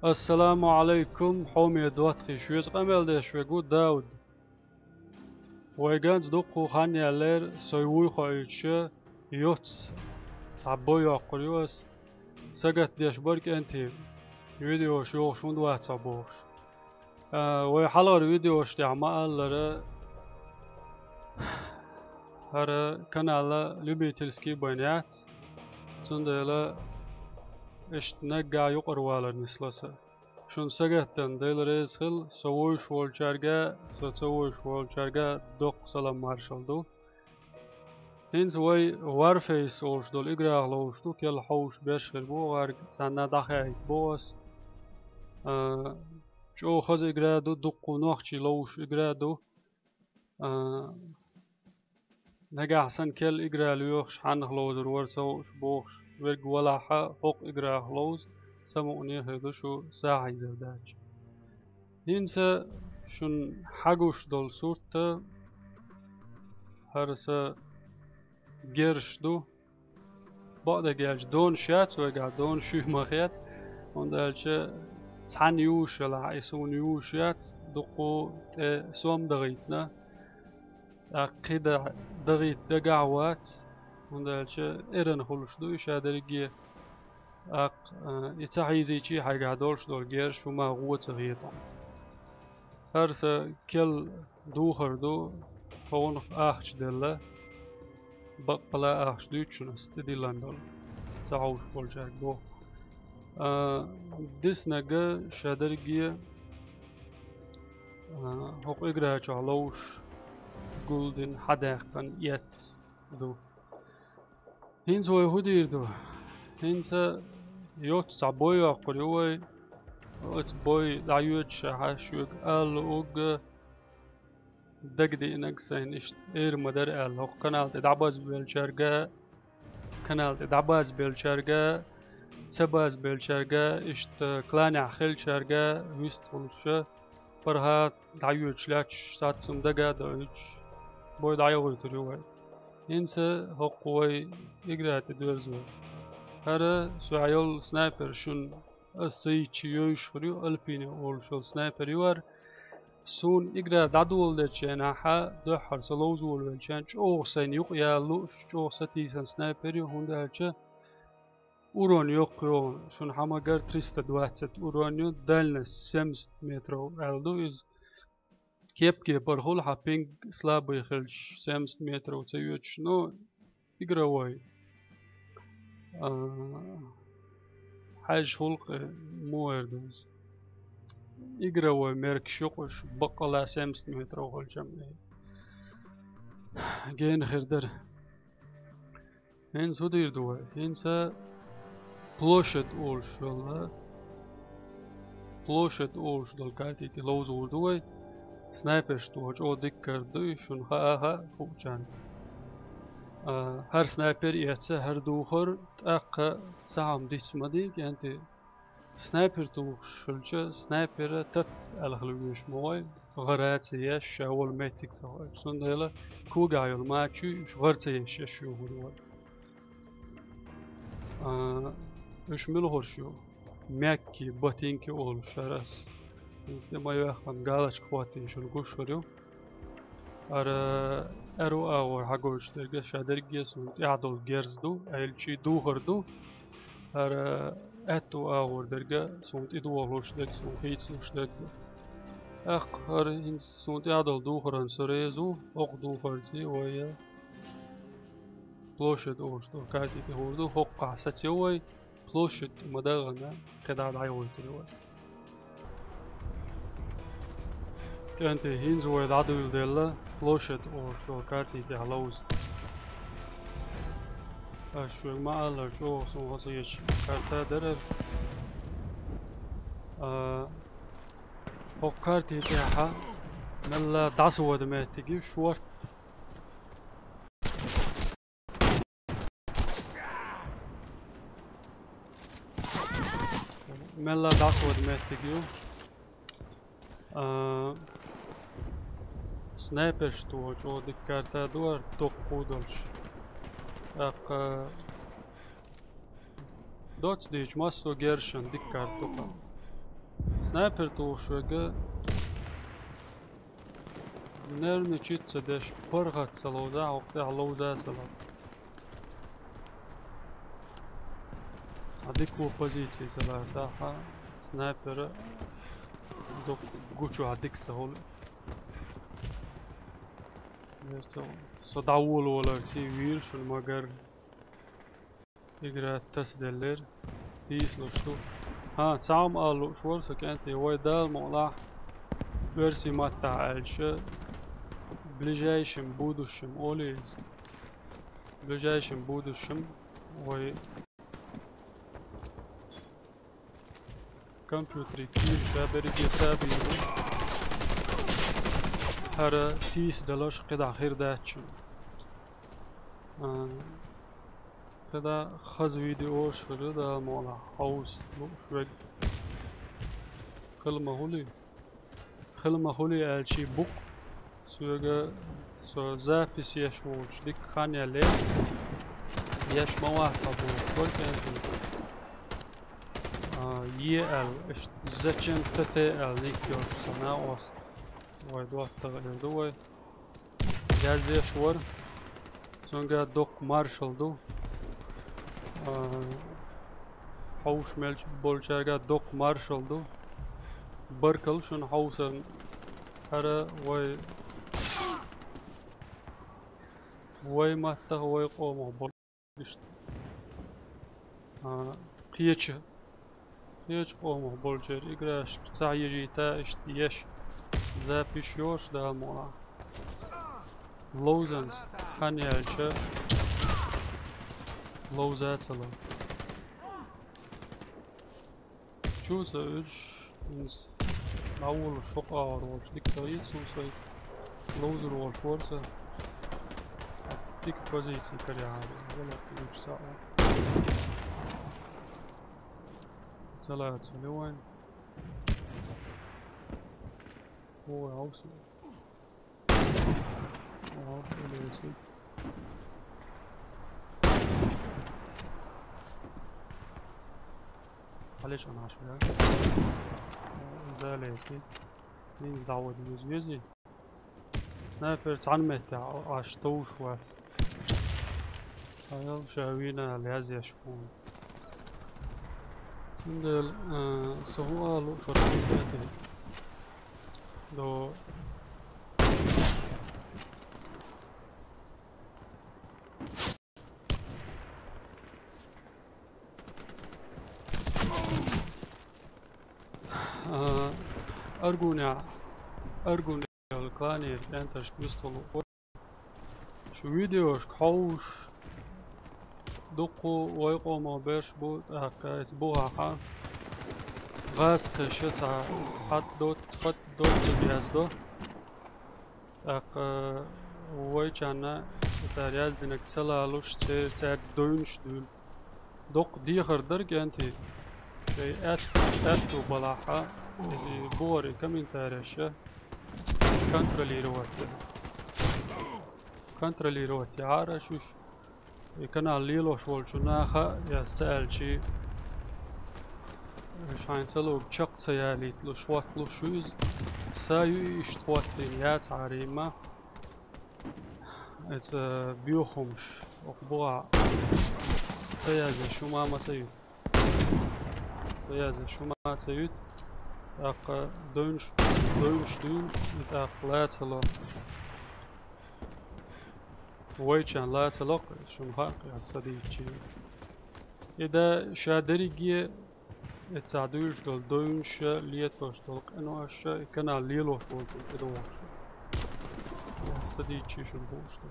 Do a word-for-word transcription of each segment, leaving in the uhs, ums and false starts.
Ассаламу Ӏалайкум, хьоме доттагӀий, шуьца къамел деш вегу Дауд. Вай ганз дуккха хан яьллера, сой вуй хоуьйтуш, йоццу цхьа бой йоккхур ю ас. Сагатдеш бара кӀентий, видеош йохуш хӀунда вац хьо бохуш. А, вай хьалхара видеош тӀехь ма-аллара, хӀара канал любительский бен яц, цундела иштта наггахь юкъара валар нисло сан. Шуна сагатдан Дела реза хила, со вуьйш волчаьрга, со ца вуьйш волчаьрга доккха салам маршалла ду. ХӀинца вай Warface олуш долу играх ловзуш ду, керла хьовсуш беш хир бу, гӀарга цхьанна дӀахаийта боху ас. А, чӀогӀа хаза игра ду, дуккха нохчий ловзуш игра ду. А, нагахь санна керла игра лоьхуш, хьаннах ловзур вара ца хууш бохуш, верг валахьа, хӀокху играх ловза, самукъане хир ду шу сагӀа хьийзар даьлча. ХӀинца шуна хьагуш долу сурт хӀара сан герзаш ду. Бакъдерг аьлча, донаш яц вайгахь, донаш ю ма хета, хӀунда аьлча цхьанна юуш ялахь, и суна юуш яц, дуккха тӀе сом дахийтина. ТӀаккха кхидӀа дахийта дагахь вац, хӀунда аьлча эрна хуьлуш ду и ша дерриге. ТӀаккха, а, и ца хьийзийчий хьайгахь долуш долу герзаш хӀума гӀо ца хета хьуна. ХӀара сан керла духар ду, хӀокхунах ахча делла. Баккъала ахча дуьйцу шуна ас тӀедиллина долу, ца хьовсуш болчаьрга боху. А, диснарг ша дерриге, а, хӀокху игра чохь ловзуш, гулдина, хьадаьккхина эцна ду. ХӀинца вай хӀун дийр ду? ХӀинца йоццу цхьа бой йоккхур ю вай. Оцу бой дӀайоьдуш ахьа шуьга ала луург дагадеанарг сайна иштта эр ма дара аьлла, хӀокху канал тӀе дӀабазбеллачаьрга, канал тӀе дӀабазбеллачаьрга, ца базбеллачаьрга, иштта кланехь хиллачаьрга вистхуьлуш, паргӀат дӀайоьдуш лаьтташ сацам дага а доуьйтуш, бой дӀайохуьйтур ю вай. ХӀинца хӀокху вай игра тӀе доьрзу вай. ХӀара соьгахь йолу снайпер шуна ас ца йитча йойуш хир ю, Альпине олуш йолу снайпер ю хӀара. Суна игра дӀадоладечу хенахь, дуьххьара со ловза волавелча, чӀогӀа сайна юкъа яла лууш, чӀогӀа сатийсина снайпер ю, хӀунда аьлча урон йоккха йогӀу, шуна хьан ма-гарра триста двадцать урон ю, дальность семьдесят метров аьлла ду иза. Кеп-кепара хуьлу хьан пинг слабый хилча, семьдесят метров ца йоьдуш, но игровой. А, хьаьжжа гӀуллакх муха эр ду иза. Игровой меркаш ю-кх уьш, баккъала семьдесят метров хуьлча-м гена хир дара. ХӀинца хӀун дийр ду вай? ХӀинца площадь олуш йолу, площадь олуш долу карти тӀе ловзур ду вай. Снайперш тӀехь чӀогӀа дика карта ду и, шуна хаа а хаьа хуучарна. А, хӀара снайпер эцна, хӀара духар, тӀаккха цхьа хӀума диц ма дийр, кӀентий. Снайпер тухуш хилча, снайпера тат аьлла хила везаш ма вай, гӀара ца еш, ша волу меттиг ца хоуьйтуш. Цундела когахь йолу мачуьй уьш гӀара ца еш, еш йохур ю вай. А, уьш муьлхарш ю? Мягкие ботинки олуш хӀара ас. ТӀе ма-йоьххана галочка хӀоттийна шуна гуш хир ю. ХӀара аьрру агӀор хьагойтуш дерг ша дерриге суна тӀехь долу герз ду, аьлчи духар ду. ХӀара аьтту агӀор дерг суна тӀедогӀуш дерг, суна хийцалуш дерг ду. ТӀаккха хӀара хӀинца суна тӀехь долу духаран со реза ву, хӀокху духарций вай площадь олуш долу карти тӀе хӀур ду, хӀокхахь сацийо вай. Площадь тӀе ма-даггӀана, кхидӀа дӀайохуьйтур ю вай. КӀентий, хӀинца вай дӀадуьйладелла, площадь олуш долу карти тӀехь ловза. Аш шуьга ма-аллара, чӀогӀа суна хаза ечу карта дара. А, хӀокху карти тӀехь мелла дӀасавода меттиг ю шорта. Мелла дӀасавода меттиг ю. А, снайперш тӀехь чӀогӀа дика карта ду хӀара, токкхух долуш. ТӀаккха доцца дийча массо а герзашна дика карта ду хӀара. Снайпер тухуш верг нервничать ца деш, паргӀат ца ловза, хьокъехь ловза ца ло. Цхьа дика позици ца лацахь, снайпера дукха гучохь дика ца хуьлу. Со дӀаволаваларций вийра шуна, магар игра тасаделлера. Тийсалуш ду. ХӀан, цхьа хӀума ала лууш вара со, кӀентий, вай Дала мукъалахь, оьрсийн маттахь аьлча, ближайшем будущем олий иза. Ближайшем будущем вай компьютере кийра ша берриге ца а бийр бу. ХӀара тийсадаларш кхидӀа хир дац шуна. А, кхидӀа хаза видеош хир ду, Дала мукъалахь, хьовса лууш верг. Хила ма хуьлий. Хила ма хуьлий аьлчий бу-кх. Соьга со запись еш волчу дика хан яьллера. Еш ма вац хьо бохуш вара кӀентий. А, е аьлла, иштта зачем-то ты аьлла, ник йолчу сан а ост. Вай доттагӀа эр ду вай. Язъеш вара. Цуьнга доккха маршалла ду. А, хьовш мел болчаьрга доккха маршалла ду. Баркалла шуна хьовсарна. ХӀара вай, вай маттах, вай къомах болу иштта. А, кхечу, кхечу къомах болчеран играшка ца хьежийта, иштта еш, запись йош, Дала мукъалахь. Ловзанца хан яьлча, ловза ца ло. Чу ца уьдуш, хӀинца дӀаволуш хӀокху агӀор волчу дика ца хийца суна, сайн ловзур волуш вара сан. Дика позици карехьара, вала уьдуш ца а. Ца лаца вайн. Ой, хьовса. О, лесит. Хьалечкъа наш, я? О, да, лесит. Мин дӀавода веза, вези. Снайпер цхьана метте Ӏаш товш вац. Хьаял ша вийна аьлла язъеш хьуна. Цундела, а, со хӀун ала лууш вара хӀун хетий? До. А, Аргуня, Аргуня кланера кӀенташка вистхула. Шу видеошка хьовш, дуккха вай къомо берш бу, тӀаккха иза бухахь гӀаз кхаьчча цхьа хатта доццу, хатта доццу яздо. ТӀаккха вайчарна цара яздинарг ца лалуш, церан, цаьрца девнаш дуьйлу. Доккха дехар дара кӀентий, шайн аьтто, аьтто балахьа, и бухара и комментареш контролировать яра. Контролировать яхьара шуьш. И канал лелош волчу наха, я ца аьлчи, шайн ца луг чекх ца ялийталуш, хӀотталуш ю иза. Са ю иштта хӀоттийна яцахьара имма. Эца боьхамаш, оха бухахь ца язъеш хӀума ма ца юьту. Ца язъеш хӀума ца юьту. ТӀаккха девнаш, девнаш дуьйна, и тӀаккха лацало. Вайчарна лацало, шуна хаьа, аса ца дийцчи. И да ша дерриге, и цхьа дуьйлуш долу девнаш, летош долу къинош, и канал лелош волчу тӀедогӀуш. Аса ца дийцчи шуна хууш ду.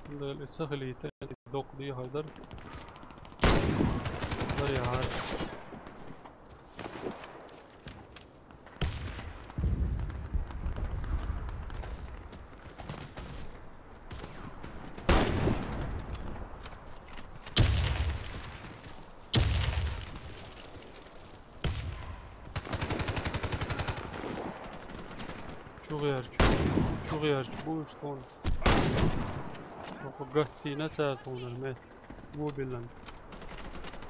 Цундела и ца хилийта, доккха дехар дара. Баре хьара. Чу гӀерчу, чу гӀерчу бу уьш тхуна. Оха гаттийна цара тхуна метта. Ву биллан.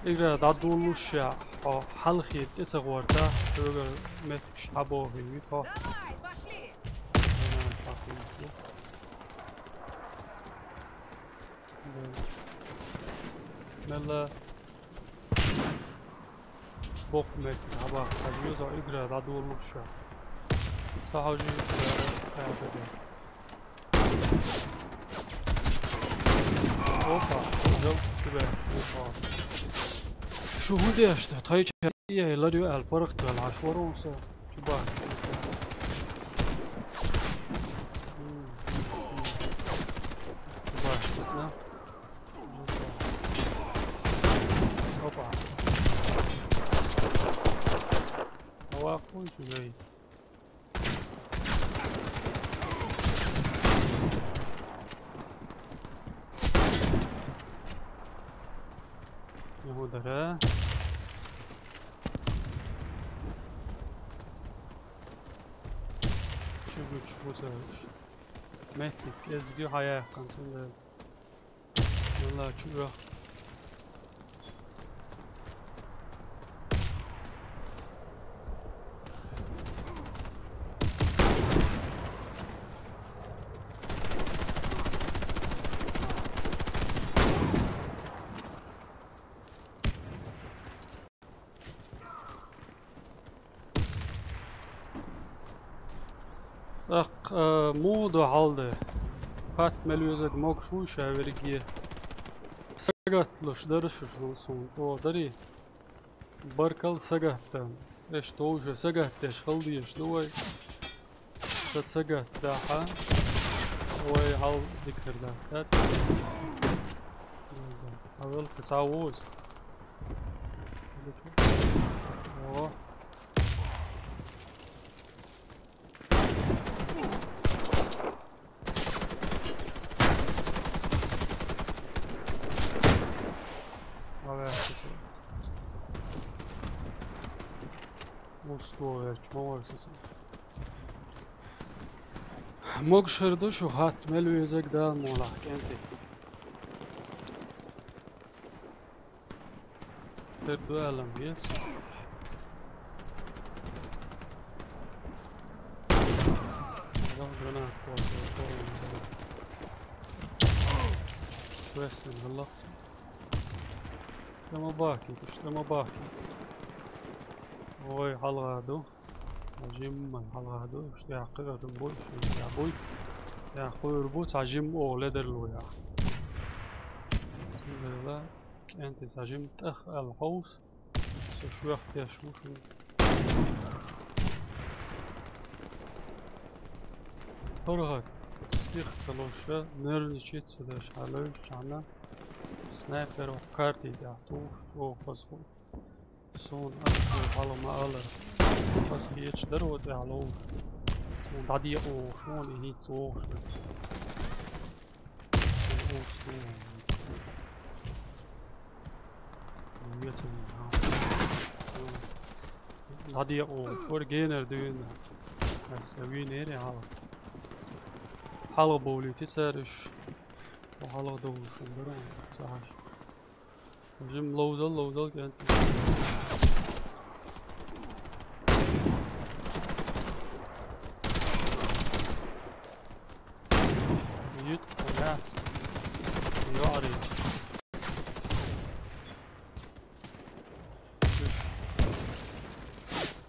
Игра дӀадуллуш ша. Хьо хьалхе тӀе ца гӀорта, хьоьгара меттигаш хьабохийта. Мелла боккха меттиг хьабаха хьажа, юза игра дӀадолалуш ша. Ца хьожа, э, э, э. Опа, жал, чу бе, опа. Шу хӀун деш да? Тхай ча е ларю аьлла паргӀат ваьлла, хьаш вара хьуна со. Чу бахьа. М, м. Чу бахьа, на? Опа. Опа. Ава, хуй чу бе. Його дара. Чугу чугу сараш. Меттиг, эзги хьаяьккхана цунда. Валла, чу оьху. ТӀаккха, э, муха ду хьал да? ХӀаьта мел везарг могуш вуй ша верриге? Сагатдалуш дара шу суна, чӀогӀа дарий? Баркалла сагатдан. Эш товжа сагатдеш хила дезаш ду вай. Ца сагатдахьа, вай хьал дика хир дац, хӀаьта? Хьавел, кхы цхьа ву из. О. Устроить, молодец. Могуш хир ду шу, хӀаьта мел везарг Дала мукъ лахь, кӀентий. Хир ду аьлла веза. Гранат просто. Квестен гӀаллакх. ТӀема бахкийта, тӀема бахкийта. Ой, хьалха ду. Жимма хьалха ду, иштта яккха а буй, иштта буй. Яккха хӀуьр бу, цхьа жимма оха ледарло яккха. Цундела кӀентий цхьа жимма тӀах аьлла хьовса. Со шоьх теш ву шуна. ПаргӀат, сих ца луш, нервничать ца деш, хьалуьйчу хьана. Снайпер оха карти тӀехь тухуш, чӀогӀа хаза хуьлу. Суна ас хьалха ма аллара. Ас кхеташ дара оцӀехь ловш. Суна дӀадекъа вогӀуш ву, и хӀинца вогӀуш ву. Суна вогӀуш ву. Вецан ву. ДӀадекъа вогӀуш вара генара дуьйна. Ас вийнера хьалха. Хьалха бовлийти цара уьш. Хьалха довлуш дара, ца хьажа. Жим ловзал, ловзал, кӀентий. Йит, хӀана? Йоари.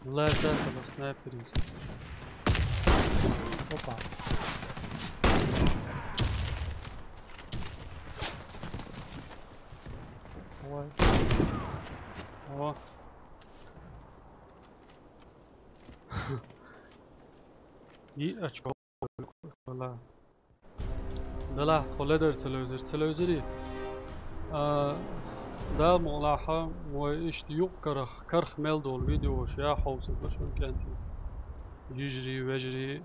Лаза, снайпер из. Опа. Давай. О. И очко. Вала. Далахь тхо ледар ца левзар, ца левзари. А, Дала мукъ лахь, вай иштта юкъ карах, карах мел долу видеош я хьовсур ду шуна, кӀентий. Йижарий, вежарий.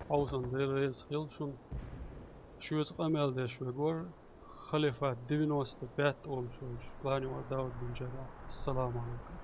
Хьовсун, Дела реза хила шуна. Шоьца къамел деш вегор Халифат девяносто пять олуш волчу Планёва Дауд бин Джаррах. Ассаламу алейкум.